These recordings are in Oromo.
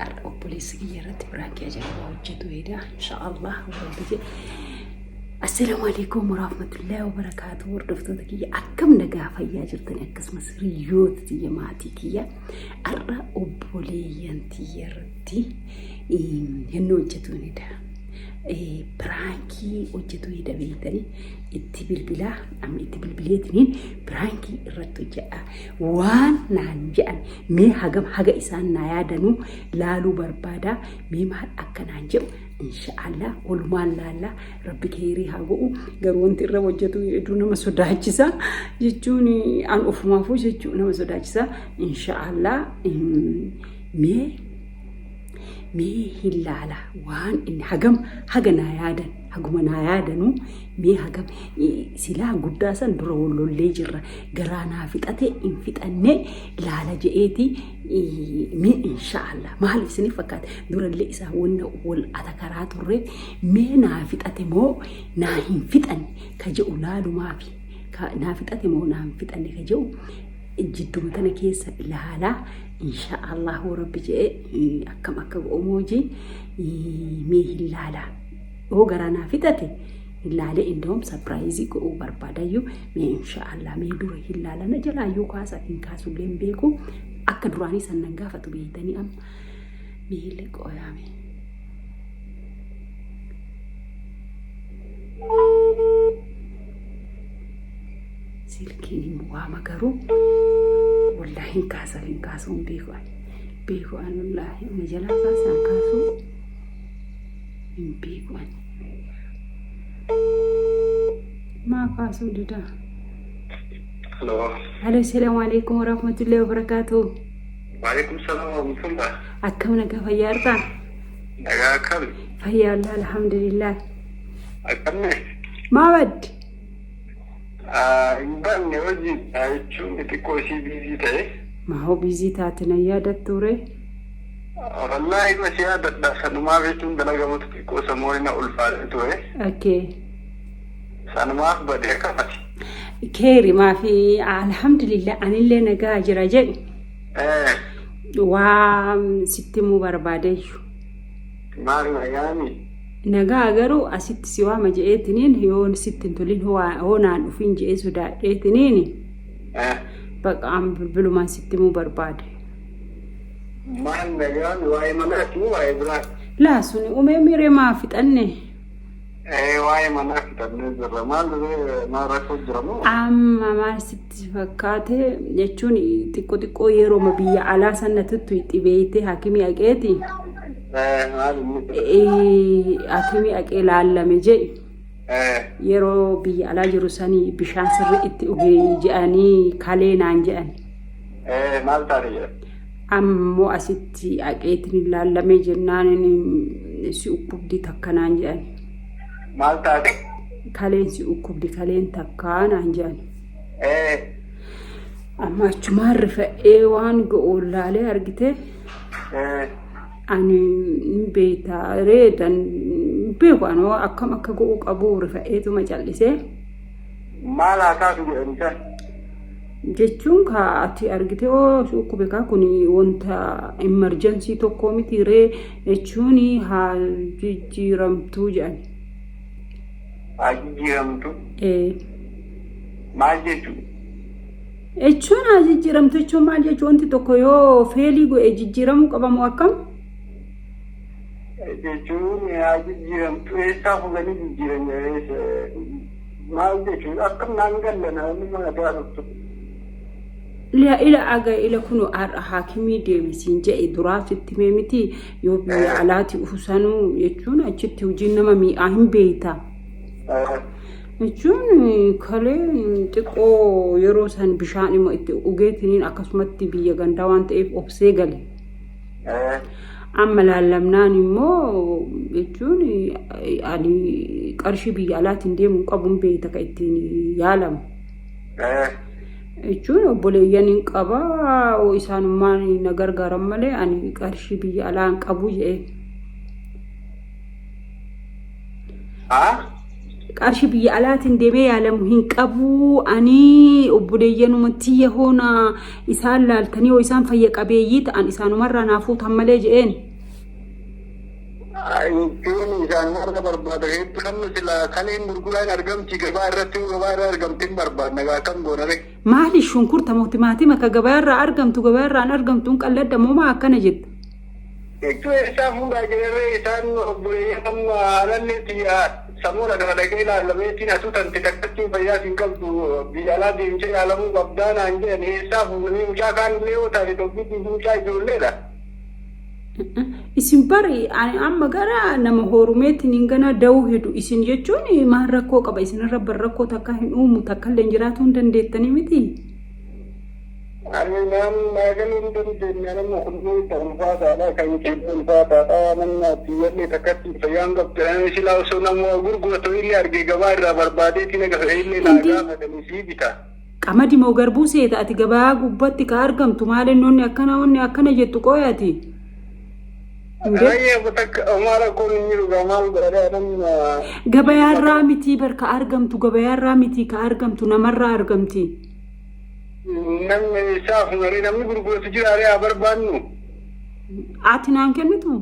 Har'a obboleessa kiyya irratti piraankii ajaa'ibaa hojjetu hedaa inshaallah rabbi jedhe. Assalaamu alaikum warahmatullahi wabarakaatu hordoftoota kiyya akkam nagaa fayyaa jirtan akkasumas hiriyoota tiyya maatii kiyya har'a obboleeyyan tiyya irratti hin hojjetu heda. Piraankii hojjetu heda beektanii itti bilbilaa amma itti bilbileetiniin piraankii irratti hojjedha. Waan naan jedhan mee hagam haga isaan naa yaadanuu laaluu barbaada mee maal akka naan jedhu inshaallah walumaan laalla rabbi keerii haa godhu garuu wanti irra hojjetu hedduu nama sodaachisa jechuun an ofumaafuu jechuu nama sodaachisa inshaallah mee mee hin laala waan inni hagam haga naa yaadan haguma naa yaadanuu mee hagam silaa guddaa san dura wal lollee jirra garaa naa fixate hin fixanne laala je'eeti mee inshaallah maal isiniif fakkaata durallee isaa wanna wal atakaraa turre mee naa fixate moo naa hin fixanne ka je'u laalumaafi ka naa fixate moo naa hin fixanne ka je'u jidduma tana keessa ilaalaa insha Allahu rabbi je'e akkam akka godhamu mee hin laalaa yoo garaa naa fixate hin laalee indoom sapiraayizii godhuu barbaadayyuu mee insha Allah mee dura hin laala na jalaayyuu kaasa hin kaasullee hin beeku akka duraanii san nan gaafatu beeytanii amma mee illee qoyaame. Silkiin hin waama garuu wallaahi hin kaasa hin kaasuu hin beeku ani beeku ani wallaahi na jalaa kaasaan kaasuu hin beeku ani. Maa kaasuu didaa? Hello. Alo, salaamu alaikum warahmatullahi wabarakatuh. Waalaikum salaam warahmatullah. Akkam nagaa fayyaa jirtaa? Nagaa akkami? Fayyaa Allah alhamdulillah. Akkamni? Maa badde? Hin banne hojii jechuun xiqqoo isii biizii ta'e. Maa hoo biizii taate nan yaadattuu ree? Wallaahi ma si yaadadha sanumaaf jechuun dalagamutu xiqqoo samuun na ulfaate ture. Okay. Sanumaaf bade akkamati. Keeri maafi alhamdulillah anillee nagaa jira jedhi. Waa sitti himuu barbaadeeyyu. Maal nagaami? Nagaa garuu asitti si waama je'eetiniin yoo sitti hin tolin hoo naan dhufin je'ee sodaadheetiniin baqa an bilbilumaan sitti himuu barbaade. Maal nagaami waa'ee manaati moo waa'ee biraa? Laa suni umee miree maa fixanne? Waa'ee manaa fixannee jirra. Maal maal rakkoo jira moo? Amma maal sitti fakkaate jechuun xiqqoo xiqqoo yerooma biyya alaa sana tuttu itti beeytee hakimii haqeeti. Maal inni? Hakimii haqee laallame jedhi. Yeroo biyya alaa jiru sanii bishaan sirri itti dhugee jedhanii kalee naan jedhan. Maal taate jedha? Ammoo asitti haqeetiin laallamee jennaan si ukkubdi takka naan jedhan. Maal taate? Kaleen si ukkubdi kaleen takka naan jedhan. Amma achumaan rifa'ee waan ga'u laalee argite ani hin beekta reedan beeku anoo akkam akka ga'u qabu rifa'eetuma callisee. Maal haa taatu jedhan isaan? Jechuun kaa ati argite oo si dhukkube kaa kun wanta emergency tokko miti ree jechuun haa jijjiiramtuu jedhan. Haa jijjiiramtu. Ee. Maal jechuudha? Jechuun haa jijjiiramtu jechuun maal jechuun wanti tokko yoo feelii godhe jijjiiramuu qabamu akkam? Jechuun haa jijjiiramtu eessaa fuudhanii jijjiiran maal jechuudha akkam naan galle namni mana gaafatu. Ila ila aga ila kunu har'a haakimii deeme siin jedhe duraa sitti himee miti yoo biyya alaati dhufu sanuu jechuun achitti hojiin nama mi'aa hin beekta. Jechuun kalee xiqqoo yeroo san bishaan immoo itti dhugeetiniin akkasumatti biyya gandaa waan ta'eef obsee gale. Amma laallamnaan immoo jechuun ani qarshii biyya alaatiin deemu qabu hin beekta kan ittiin yaalamu. Jechuun obboleeyyan hin qaba isaanummaan na gargaaran malee ani qarshii biyya alaa hin qabu jedhee. Qarshii biyya alaatiin deemee yaalamu hin qabu ani obboleeyyanuma tiyya hoona isaan laaltanii yoo isaan fayya qabeeyyii ta'an isaanumarraa naa fuutan malee jedheen. Jechuun isaan warra barbaada hedduu namni sila kaleen gurguraan argamti gabaa irratti gabaa irraa argamti hin barbaadna gaa akkam goona ree. Maali shunkurta moo timaatima ka gabaa irraa argamtu gabaa irraa hin argamtu hin qalladda moo maa akkana jetta? Jechuun eessaa fuudhaa jirerree isaan obboleeyyan amma alallee tiyya samuuna kana dhaqee ilaalameetiin atuu tante takkattiin fayyaa siin qabdu biyya alaa deemtee yaalamuu qabdaa naan jedhan eessaa fuudhanii mucaa kaan illee yoo taate tokkittiin mucaa ijoolleedha. Isin bari ani amma gara nama hoorumeetiin hin gana da'uu hedu isin jechuun maal rakkoo qaba isinirra bar rakkoo takka hin uumu takka illee hin jiraatuu hin dandeettanii miti. Ani naan maagaluu hin dandeenye nama hunduu itti ulfaataadha kan keessa ulfaataadha namni atiyyallee takkatti fayyaan qabdu ani silaa osoo nama gurguratu illee argee gabaa irraa barbaadeetti naga fe'e illee naa gaafatanii sii bita. Qamadi moo garbuu seeta ati gabaa gubbatti ka argamtu maal inni akkana wanni akkana jettu qooy ati. Indee Rayyee takka homaa rakkoon hin jiru gaa maal godhadha namni. Gabayaarraa mitii bar ka argamtu gabayaarraa mitii ka argamtu namarraa argamti. Namni isaaf malee namni gurguratu jira ree haa barbaannu. Ati naan kennitu?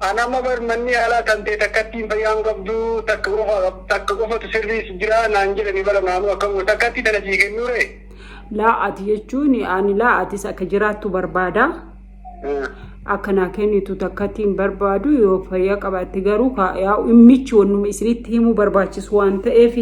Ana amma bar manni yaalaa kan ta'e takkattiin fayyaan qabdu takka qofa takka qofatu sirriis jira naan jedhani bara naannoo akkam takkatti tana sii kennuu ree. Laa ati jechuun ani laa atis akka jiraattu barbaada. Akka naa kennitu takkatti hin barbaadu yoo fayyaa qabaatte garuu yaa dhimmichi wannuma isinitti himuu barbaachisu waan ta'eef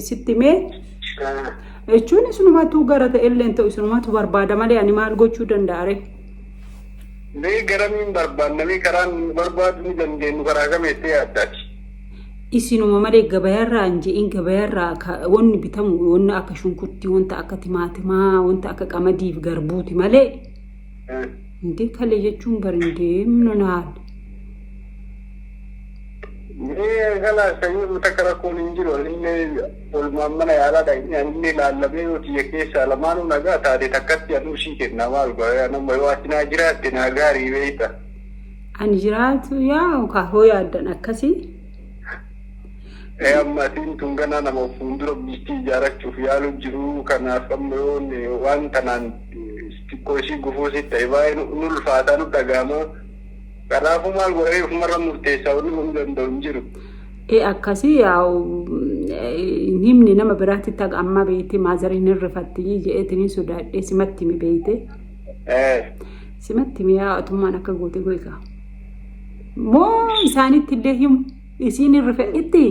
sitti himee jechuun isinumatu gara ta'ellee hin ta'u isinumatu barbaada malee ani maal gochuu danda'a ree? Mee garamiin barbaanna mee karaan barbaaduu ni dandeenyu karaa kam jettee yaaddaati? Isinuma malee gabayarraa hin je'in gabayarraa wanni bitamu wanni akka shunkurtii wanta akka timaatimaa wanta akka qamadiif garbuuti malee. Indee kalee jechuun bar indee minonaan. Mee kalaas sanyii takka rakkoon hin jiru anillee olmaan mana yaalaa dhaqnee anillee laallamee yoo tiyya keessaa lamaanuu nagaa taate takkatti anuu sii kenna maal godha nama yoo ati naa jiraatte naa gaarii beekta. Ani jiraatu yaa ka hoo yaaddan akkasii. Ee amma atiin tun ganaa nama fuuldura bultii ijaarachuuf yaalu jiru kanaaf amma yoo waan tanaan xiqqoo ishii gufuu sitti ta'e baay'ee nu ulfaataa nu dhaga'ama. Kanaafuu maal godhee ofumarra murteessaa wanni godhuu danda'u hin jiru. Ee akkasii yaa'u hin himne nama biraatti taga ammaa beeyte maazariin hin rifatti je'eetiin sodaadhee simatti hime beeyte. Simatti hime yaa atummaan akka goote goyka. Moo isaanitti illee himu isiin hin rifadhitti?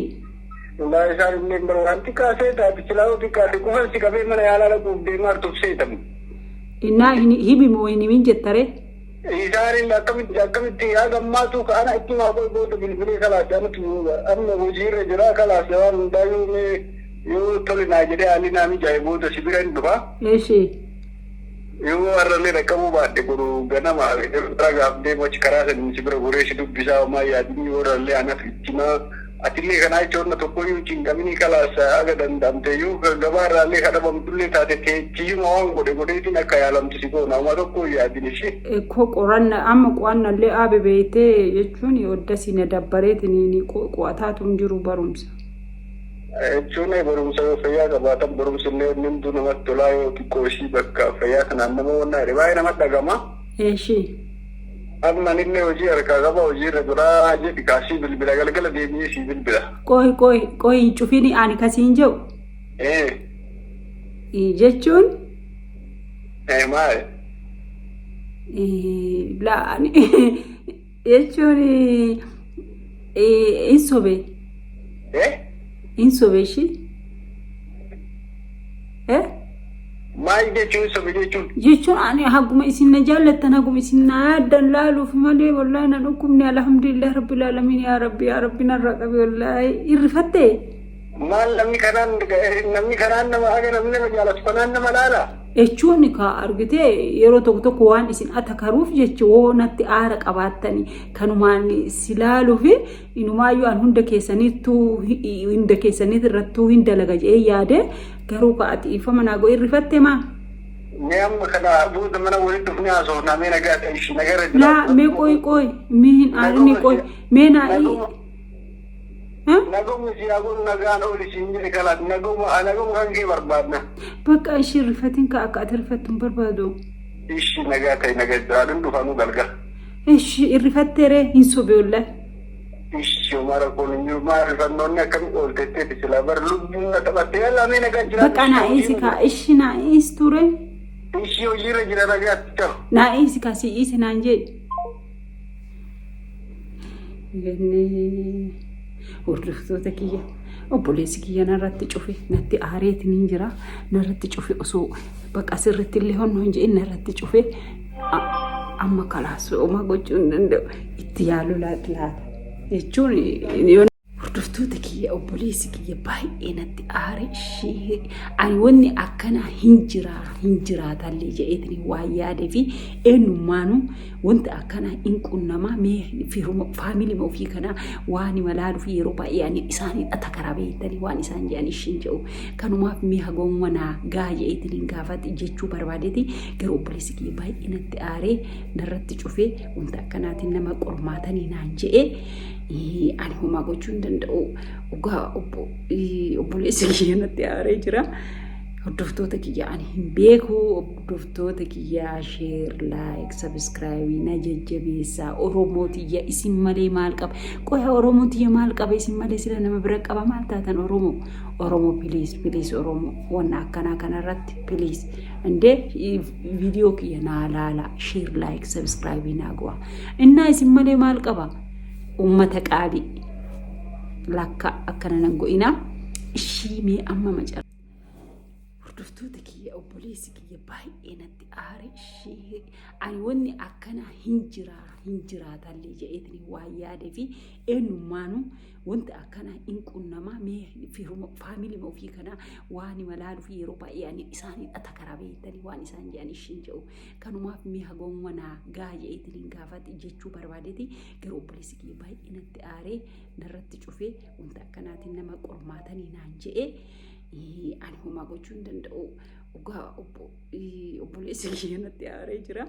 Wallaahi isaan illee bara waan xiqqaa seeta ati silaa yoo xiqqaate qufan si qabee mana yaalaa dhaquuf deemaa jirtuuf seetamu. Innaa himi moo hin himin jettaree? Isaan illee akkamitti akkamitti yaa gammaatu ana itti maa qoy booda bilbilee kalaas anatu amma hojiirra jira kalaas waan hundaa yoo mee yoo tole naa jedhee haalli naa mijaa'e booda si bira hin dhufa. Eshi. Yoo har'allee dhaqqabuu baadhe boru ganama irraa gaaf deemu achi karaa saniin si bira goree si dubbisaa homaa yaadinii yoo har'allee anatu itti himaa atillee kanaa jecha wanna tokkoyyuu cinqaminii kalaas haga danda'amte yoo gabaa irraallee kadhabamtullee taate teechiyyuma waan godhe godheetiin akka yaalamtu si goona homaa tokko hin yaadin ishee. Ko qoranna amma qo'annallee aabe beeytee jechuun oddasii na dabbareetiin qo'ataatu hin jiru barumsa. Jechuun barumsa yoo fayyaa qabaatan barumsi illee inni hunduu namatti tolaa yoo xiqqoo ishii bakka fayyaa kanaan nama wannaa jedhe baay'ee namatti dhagama. Eshi. Amma anillee hojii harkaa qaba hojii irra jiraa jedhi kaasii bilbila galgala deebi'ee sii bilbila. Qoy qoy qoy hin cufini ani kasiin jedhu Ee jechuun ee maali? laa ani jechuun hin sobe Eh? hin sobe ishii eh Maal jechuun sobe jechuun? Jechuun ani haguma isin na jaallattan haguma isin na yaaddan laaluuf malee wallaahi na dhukkubne alhamdulillah rabbil alamin yaa rabbi yaa rabbi narra qabe wallaahi irrifatte. Maal namni kanaan namni kanaan nama haga namni nama jaalatu kanaan nama laala? Jechuun ka argite yeroo tokko tokko waan isin atakaruuf jecha woo natti aara qabaattani kanumaan si laaluuf inumaayyuu an hunda keessaniittuu hunda keessaniit irrattuu hin dalaga jedhee yaade garuu ka ati ifama naa godhi rifatte maa. Mee amma kana booda mana walitti dhufnee haasofnaa mee nagaa ta'e ishii nagarra jira. Laa mee qoy qoy mee hin aarinni qoy mee naa Naguma si haa godhu nagaan ooli siin jedhe kalaas naguma naguma kan kee barbaadna. Bakka ishii rifatin ka akka ati rifattu hin barbaadu. Ishii nagaa ta'e nagaa jiraadhu dhufanuu galgala. Ishi irrifatteeree hin sobe wallahi. Ishi homaa rakkoon hin jiru. Maal rifannoonni akkamii ooltetteeti silaa bar lubbuun na taphattee yallaa mee nagaa jiraatu. Baqa naa eesi kaa ishi naa eesi ture. Ishi hojiirra jira nagaatti ta'u. Naa eesi kaa si eesi naan jedhi. Jennee hordoftoota kiyya obboleessi kiyya narratti cufe natti aareetiin hin jira narratti cufe osoo baqa sirritti illee honno hin jedhin narratti cufe amma kalaas homaa gochuu hin danda'u itti yaaluu laata laata jechuun yoo Hordoftoota kiyya obboleessi kiyya baay'ee natti aare ishee ani wanni akkanaa hin jiraa hin jiraatallee jedheetiin waan yaadee fi eenyummaanuu wanta akkanaa hin qunnamaa mee firuma faamilima ofii kanaa waan malaaluu fi yeroo baay'ee ani isaanii dhata karaa beektanii waan isaan jedhan ishiin jedhu kanumaaf mee hagomuma naa gaa jedheetiin hin gaafate jechuu barbaadeeti garuu obboleessi kiyya baay'ee natti aaree narratti cufee wanta akkanaatiin nama qormaatanii naan jedhee Ani homaa gochuu hin danda'u. Dhugaa obboleessi kiyya natti aaree jira. Hordoftoota kiyya ani hin beeku. Hordoftoota kiyya sheer, laayik, sabiskiraayibii na jajjabeessaa. Oromoo tiyya isin malee maal qaba? Qoya Oromoo tiyya maal qaba? Isin malee sila nama bira qaba maal taatan Oromoo? Oromoo piliis piliis Oromoo wanna akkanaa kanarratti piliis. Indee viidiyoo kiyya naa laala sheer, laayik, sabiskiraayibii naa go'a. Innaa isin malee maal qaba? Ummata qaalii lakka akkana nan go'inaa. Ishii mee amma macara. Hordoftoota kiyya obboleessi kiyya baay'ee natti aare ishii ani wanni akkanaa hin jiraa hin jiraatallee jedheetiin waan yaadee fi eenyummaanuu wanta akkanaa hin qunnamaa mee firuma faamilima ofii kanaa waan malaaluu fi yeroo baay'ee ani isaanii dhata karaa beektanii waan isaan jedhan ishiin jedhu Kanumaaf mee hagomuma naa gaha jedheetiin hin gaafate jechuu barbaadeeti. Garuu obboleessi kiyya baay'ee natti aaree narratti cufee wanta akkanaatiin nama qormaatanii naan je'ee ani homaa gochuu hin danda'u. Dhugaa obboleessi kiyya natti aaree jira.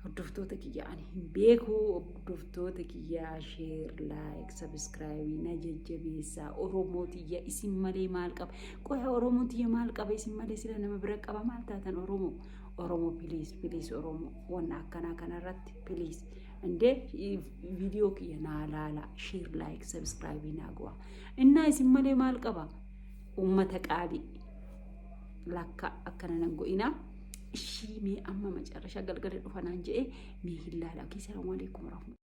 Hordoftoota kiyya ani hin beeku. Hordoftoota kiyya sheer, laayik, sabiskiraayibii na jajjabeessaa. Oromoo tiyya isin malee maal qaba? Qoya Oromoo tiyya maal qaba? Isin malee sila nama bira qaba maal taatan Oromoo? Oromo please please Oromo wanna akkanaa kanarratti please indee viidiyoo kiyya naa laala share like subscribe naa go'a innaa isin malee maal qaba ummata qaalii lakka akkana nan go'inaa ishii mee amma macarrasha galgala dhufa naan je'e mee hin laala. Okay, salaamu alaikum warahmatullahi.